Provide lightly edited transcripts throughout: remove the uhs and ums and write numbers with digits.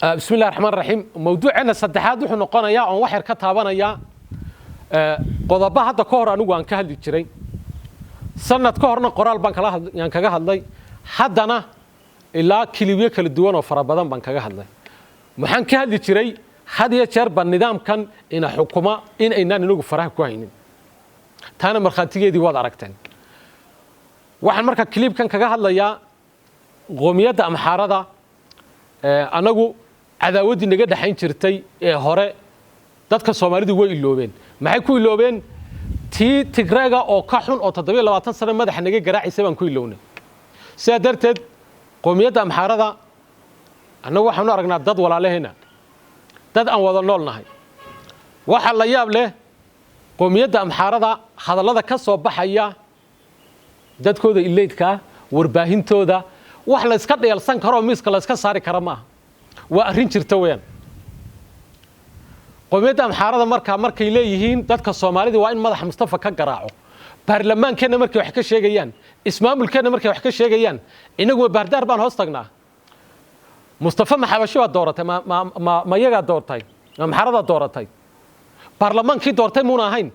Bismi illahi raxmaan raxiim. Mawduuceena saddexaad wuxuu noqonayaa oon wax yar ka taabanayaa qodobo hadda ka hor anigu aan ka hadli jiray. Sanad ka horna qoraal baan kala yaan kaga hadlay, haddana ilaa kilibyo kala duwan oo fara badan baan kaga hadlay. Waxaan ka hadli jiray had iyo jeerba nidaamkan ina xukuma in aynaan inagu faraha ku haynin, taana markhaatigeedii waad aragteen. Waxaan marka clipkan kaga hadlayaa qoomiyadda Amxaarada. Anagu cadaawaddii naga dhexayn jirtay ee hore dadka Soomaalidu way iloobeen. Maxay ku iloobeen? Tii Tigreega oo ka xun oo 27 sano madaxa naga garaacaysay baan ku ilownay. Sidaa darteed qoomiyadda Amxaarada annagu waxaanu aragnaa dad walaalaheena, dad aan wada nool nahay. Waxaa la yaab leh qoomiyadda Amxaarada hadallada ka soo baxaya dadkooda ileydkaa, warbaahintooda, wax la iska dheelsan karoo miiska la iska saari kara maaha. Waa arrin jirta weeyaan. Qoomiyadda Amxaarada markaa markay leeyihiin dadka Soomaalida waa in madaxa Mustafa ka garaaco, baarlamaankeenna markay wax ka sheegayaan, ismaamulkeenna markay wax ka sheegayaan, innaguma Baardaar baan hoos tagnaa? Mustafa ma Xabashi baa dooratay? Ma iyagaa doortay? Ma Amxaaradaa dooratay? Baarlamaankii doortay muuna ahayn?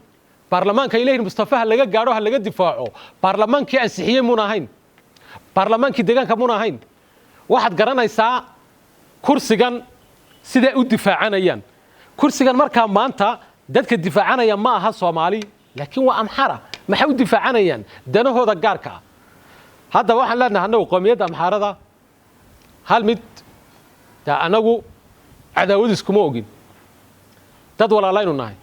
Baarlamaanka ay leeyihin Mustafa ha laga gaadho, ha laga difaaco, baarlamaankii ansixiyey muuna ahayn? Baarlamaankii deegaanka muuna ahayn? Waxaad garanaysaa kursigan siday u difaacanayaan. Kursigan markaa maanta dadka difaacanaya ma aha Soomaali, laakiin waa Amxara. Maxay u difaacanayaan? Danahooda gaarka ah. Haddaba waxaan leenahay annagu qoomiyadda Amxaarada hal mid de: annagu cadaawadiis kuma ogin, dad walaalaynu nahay.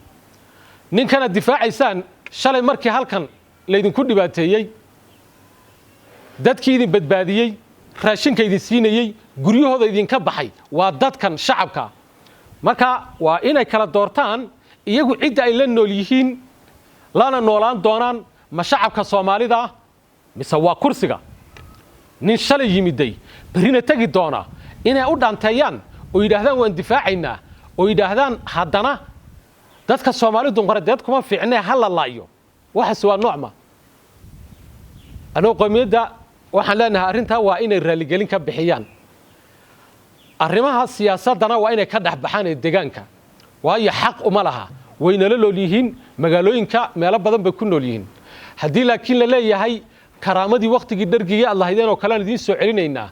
Ninkanaad difaacaysaan shalay markii halkan laydinku dhibaateeyey, dadkii idin badbaadiyey, raashinka idin siinayey, guryahooda idinka baxay waa dadkan shacabka. Marka waa inay kala doortaan iyagu cidda ay la nool yihiin lana noolaan doonaan: ma shacabka Soomaalida mise waa kursiga? Nin shalay yimiday berrina tegi doona inay u dhaanteeyaan oo yidhaahdaan waan difaacaynaa, oo yidhaahdaan haddana dadka Soomaali dunqaradeed kuma fiicnee ha la laayo, waxaas waa noocma? Anuu qowmiyadda waxaan leenahay arrintaa waa inay raaligelin ka bixiyaan. Arrimaha siyaasaddana waa inay ka dhex baxaan ee deegaanka, waayo xaq uma laha. Waynala nool yihiin, magaalooyinka meelo badan bay ku nool yihiin. Haddii laakiin la leeyahay karaamadii wakhtigii dhargigii aad lahaydeen oo kale aan idiin soo celinaynaa,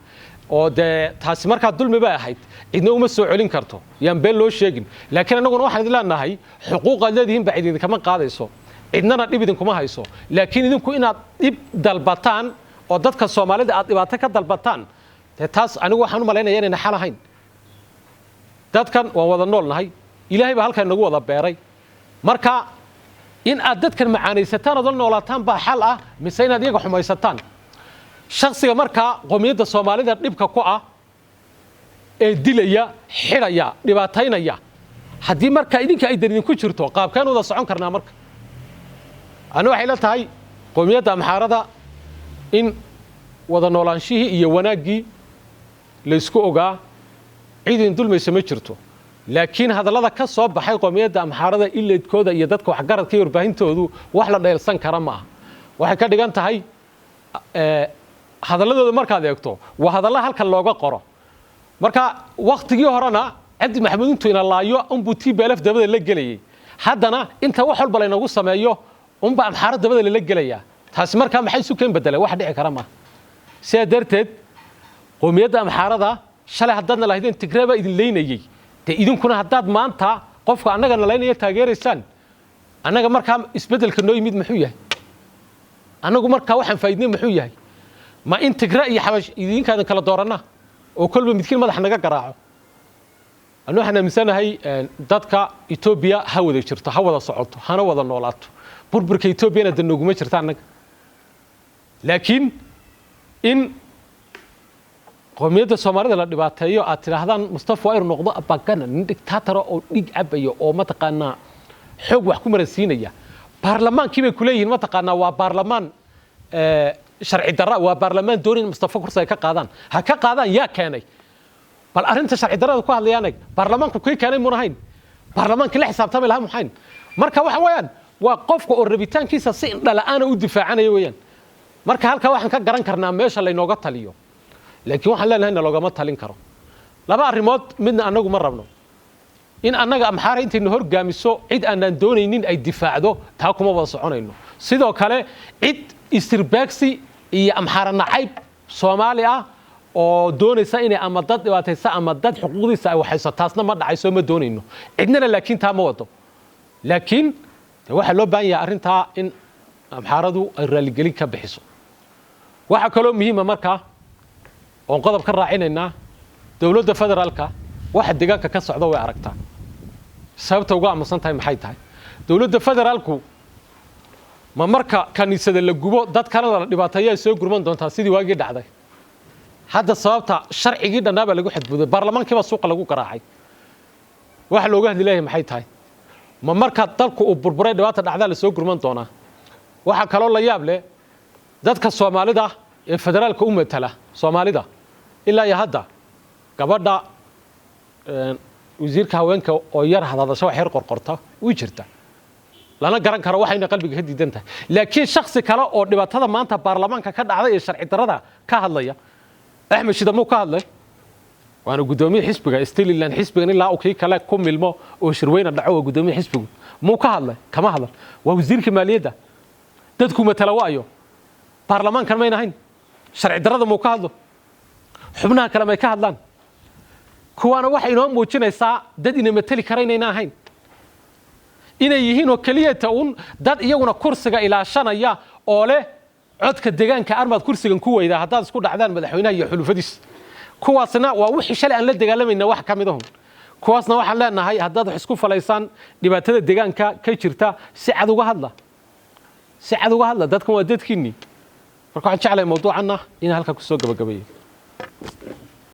oo dee taasi markaa dulmi bay ahayd, cidna uma soo celin karto, yaan been loo sheegin. Laakiin annaguna waxaan idin leenahay xuquuqaad leedihiin baa cid idinkama qaadayso, cidnana dhib idinkuma hayso. Laakiin idinku inaad dhib dalbataan oo dadka Soomaalida aad dhibaato ka dalbataan, dee taas anigu waxaan u malaynaya inayna xal ahayn. Dadkan waan wada nool nahay, Ilaahay baa halkan nagu wada beeray. Marka in aad dadkan macaanaysataan ood la noolaataan baa xal ah, mise inaad iyaga xumaysataan? Shaksiga markaa qowmiyadda Soomaalida dhibka ku ah ee dilaya, xidhaya, dhibaataynaya, haddii markaa idinka ay dan idinku jirto, qaabkeen wada socon karnaa? Marka ani waxay la tahay qowmiyadda Amxaarada in wada noolaanshihii iyo wanaaggii laysku ogaa, cid idin dulmaysa ma jirto. Laakiin hadallada ka soo baxay qowmiyadda Amxaarada ileedkooda iyo dadka waxgaradka iyo warbaahintoodu wax la dheelsan kara ma aha. Waxay ka dhigan tahay hadalladooda markaad eegto waa hadalla halkan looga qoro. Marka waktigii horena Cabdi Maxamuud intuu ina laayo unbuu TPLF dabada la gelayay, haddana inta wax walba laynagu sameeyo unba Amxaaro dabada lala gelayaa. Taasi markaa maxay isu keen bedeleen? Wax dhici kara maaha. Sidaa darteed qowmiyadda Amxaarada, shalay haddaadna lahaydeen Tigree baa idin leynayey, dee idinkuna haddaad maanta qofka annaga na laynaya taageeraysaan, annaga markaa isbeddelka noo yimid muxuu yahay? Annagu markaa waxaan faa'iidnay muxuu yahay? Ma in Tigre iyo Xabash idinkaadan kala dooranna oo kolba midkiin madaxa naga garaaco? Anu waxaan aaminsanahay dadka Etoobiya ha wada jirto, ha wada socoto, hana wada noolaato. Burburka Etoobiyana da nooguma jirta annaga. Laakiin in qowmiyadda Soomaalida la dhibaateeyo, aad tidhaahdaan Mustafa waa inuu noqdo abagana, nin dictator oo dhiig cabaya oo mataqaanaa xoog wax ku maransiinaya, baarlamaankii bay kuleeyihiin mataqaanaa waa baarlamaan sharci darra, waa baarlamaan doonayn Mustafa kursi ay ka qaadaan. Ha ka qaadaan, yaa keenay? Bal arrinta sharci darrada ku hadlayaan eg, baarlamaanku kii keenay muun ahayn? Baarlamaankii la xisaabtami lahaa muxayn? Marka waxa weeyaan waa qofka oo rabitaankiisa si indhala'aana u difaacanaya weeyaan. Marka halkaa waxaan ka garan karnaa meesha laynooga taliyo. Laakiin waxaan leenahay na loogama talin karo. Laba arrimood midna annagu ma rabno: in annaga Amxaara intayna horgaamiso cid aanaan doonaynin ay difaacdo, taa kuma wada soconayno. Sidoo kale cid istirbeegsi iyo Amxaara nacayb Soomaali ah oo doonaysa inay ama dad dhibaataysa ama dad xuquuqdiisa ay waxayso, taasna ma dhacayso, ma doonayno cidnana, laakiin taa ma wado. Laakiin waxaa loo baahan yahay arrintaa in Amxaaradu ay raaligelin ka bixiso. Waxaa kaloo muhiima markaa oon qodob ka raacinaynaa, dowladda federaalka waxa deegaanka ka socda way aragtaa. Sababta uga aamusan tahay maxay tahay dowladda federaalku? Ma marka kaniisada la gubo, dad kalena la dhibaateeyo ay soo gurman doontaa sidii waagii dhacday? Hadda sababta sharcigii dhannaa baa lagu xadgudbay, baarlamaankii baa suuqa lagu garaacay, waxa looga hadli leeyahay maxay tahay? Ma marka dalku uu burburay, dhibaata dhacdaa la soo gurman doonaa? Waxaa kaloo la yaab leh, dadka Soomaalida ee federaalka u matala Soomaalida ilaa iyo hadda gabadha wasiirka haweenka oo yar hadhadasho, wax yar qorqorta way jirta, lana garan karo waxayna qalbiga ka diidan tahay. Laakiin shaksi kale oo dhibaatada maanta baarlamaanka ka dhacday ee sharci darrada ka hadlaya, Axmed Shida, muu ka hadlay? Waana guddoomiye xisbiga Stililand, xisbigan ilaa uu kii kale ku milmo oo shirweyne dhaco waa guddoomiye xisbigu. Muu ka hadlay? Kama hadal. Waa wasiirka maaliyadda, dadku matala waayo baarlamaankan mayna ahayn. Sharci darrada muu ka hadlo? Xubnaha kale may ka hadlaan? Kuwaana waxay inoo muujinaysaa dad ina mateli kara inayna ahayn, inay yihiin oo keliyata uun dad iyaguna kursiga ilaashanaya oo leh codka deegaanka armaad kursigan ku weydaa haddaad isku dhacdaan madaxweynaha iyo xulufadiis. Kuwaasna waa wixii shalay aan la dagaalamayna wax ka mid ahun. Kuwaasna waxaan leenahay, haddaad wax isku falaysaan dhibaatada deegaanka ka jirta, si cad uga hadla, si cad uga hadla. Dadkan waa dadkiinnii. Marka waxaan jeclahay mawduucanna inaan halkaa kusoo gabagabeeyey.